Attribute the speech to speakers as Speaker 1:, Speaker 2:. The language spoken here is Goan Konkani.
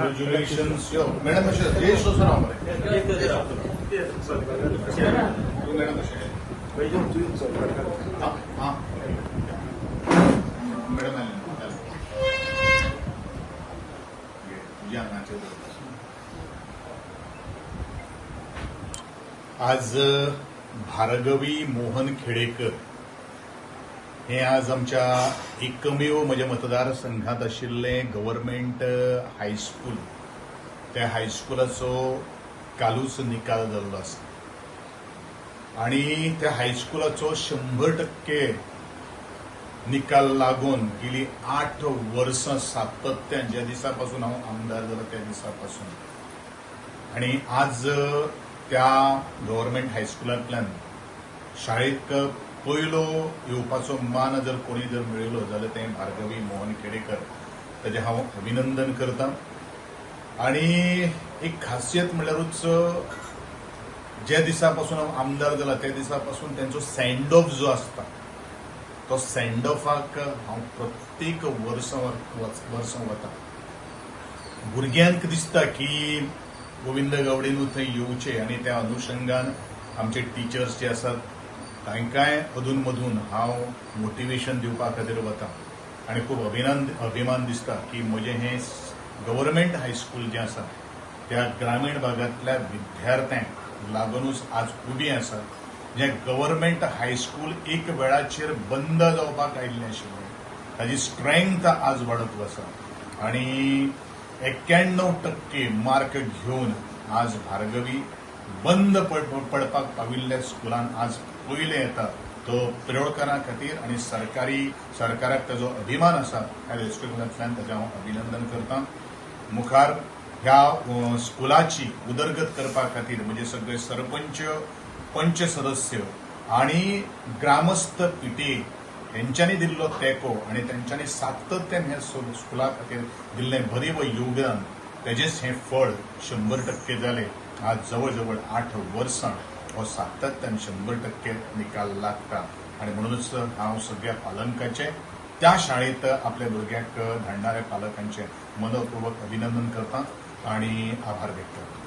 Speaker 1: कॉंग्रॅच्युलेशन्स यो मॅडम अशें ज्येश्ठ असो राव मरे तूं मॅडम अशें आं आं मॅडम आयलें घे, तुज्या आंगाचेर दवर. आज भार्गवी मोहन खेडेकर हें आज आमच्या एकमेव म्हज्या मतदारसंघात आशिल्लें गव्हर्मेंट हायस्कूल, त्या हायस्कुलाचो कालूच निकाल जाल्लो आसा आनी त्या हायस्कुलाचो 100% निकाल लागून गेली 8 वर्सां सातत्यान ज्या दिसा पासून हांव आमदार जालो त्या दिसा पासून आनी आज त्या गव्हर्मेंट हायस्कुलांतल्यान शाळेक पयलो येवपाचो मान जर कोणी जर मेळयलो जाल्यार तें भार्गवी मोहन खेडेकर, ताजें हांव अभिनंदन करता. आनी एक खासियत म्हणल्यारूच ज्या दिसा पासून हांव आमदार जाला त्या दिसा पासून तेंचो सँड ऑफ जो आसता तो सँड ऑफाक हांव प्रत्येक वर्सा वर्सां वता. भुरग्यांक दिसता की गोविंद गावडेनू थंय येवचे आनी त्या अनुशंगान आमचे टिचर्स जे आसात तांकांय अदून मदून हांव मोटिवेशन दिवपा खातीर वता आनी खूब अभिमान दिसता की म्हजें हें गव्हर्मेंट हायस्कूल जें आसा त्या ग्रामीण भागांतल्या विद्यार्थ्यांक लागुनूच आज उबी आसा. जें गव्हर्मेंट हायस्कूल एक वेळाचेर बंद जावपाक आयिल्लें आशिल्लें ताजी स्ट्रेंथ आज वाडत आसा आनी 91% मार्क घेवन आज भार्गवी बंद पडपाक पाविल्ल्या स्कुलान आज पयलें येता. तो प्रियोळकारां खातीर आनी सरकाराक ताजो अभिमान आसा. ह्या दृश्टिकोनांतल्यान ताजें हांव अभिनंदन करता. मुखार ह्या स्कुलाची उदरगत करपा खातीर म्हणजे सगळे सरपंच, पंच सदस्य आनी ग्रामस्थ पीटीए हेंच्यांनी दिल्लो तेंको आनी तेंच्यांनी सातत्यान ह्या स्कुला खातीर दिल्लें भरीव योगदान तेजेच हें फळ 100% जालें. आज जवळ जवळ 8 वर्सां हो सातत्यान 100% निकाल लागता आनी म्हणूनच हांव सगळ्या पालकांचे, त्या शाळेंत आपल्या भुरग्याक धाडणाऱ्या पालकांचे मनपूर्वक अभिनंदन करता आनी आभार व्यक्त करता.